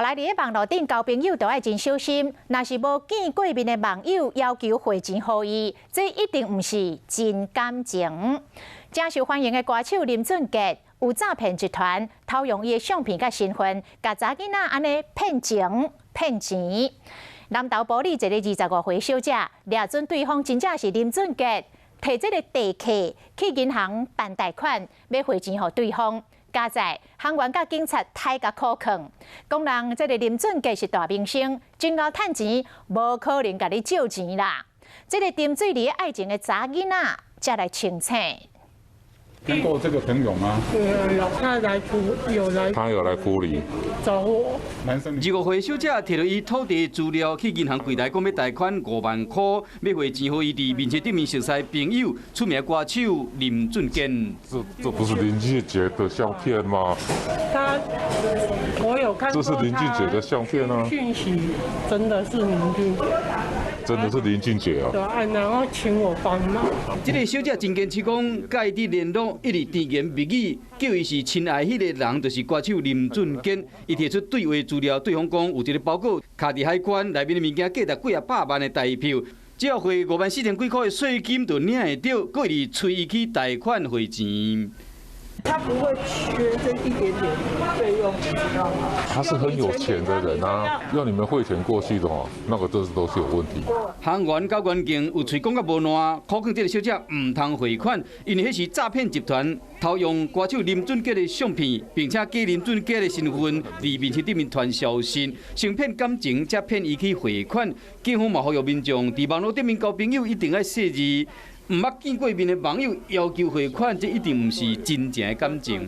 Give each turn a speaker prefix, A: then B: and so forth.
A: 來佇咧網路頂交朋友，都愛真小心。若是無見過面的網友要求匯錢予伊，這一定毋是真感情。誠受歡迎的歌手林俊傑有詐騙集團偷用伊的相片佮身份，共查囡仔按呢騙情騙錢。南投埔里一個25歲小姐，掠準對方真正是林俊傑，提這个地契去銀行辦貸款，欲匯錢予對方。佳哉行員佮警察刣共苦囥，講人這个林俊傑是大明星，真𠢕趁錢，無可能共你借錢啦。這个沉醉佇愛情的查囡仔，才來清醒。
B: 聽過這個朋友嗎？
C: 對啊，他來埔有來，
D: 他有來埔里
C: 找我。
B: 男生。
E: 25歲小姐提著伊土地資料去銀行櫃台，講欲貸款5萬塊，欲匯錢予伊佇面冊頂面熟似朋友，出名歌手林俊傑。
D: 這不是林俊傑的相片嗎？
C: 他，我有看。
D: 這是林俊傑的相片啊。
C: 訊息真的是林俊傑。
D: 真的是林俊傑啊！
C: 對啊，然後請我幫忙。
E: 這个小姐真堅持講，佮伊佇聯絡，一直甜言蜜語，叫伊是親愛彼个人，就是歌手林俊傑。伊提出對話資料，對方講有一个包裹卡佇海關，內面的物件價值幾仔百萬的台票，只要匯5萬4千幾箍的稅金就領會著，閣一直催伊去貸款匯錢。
F: 他不會缺這一點點費用，你知道嗎？
D: 他是很有錢的人啊，要你們匯錢過去的話，那個這是都是有問題。
E: 行員佮員警有喙講甲無爛，苦勸這个小姐毋通匯款，因為彼是詐騙集團偷用歌手林俊傑的相片，並且假林俊傑的身份佇面冊頂面傳消息，先騙感情，才騙伊去匯款。警方嘛呼籲民眾佇網路頂面交朋友一定愛細膩。毋捌見過面的網友要求匯款，這一定毋是真正的感情。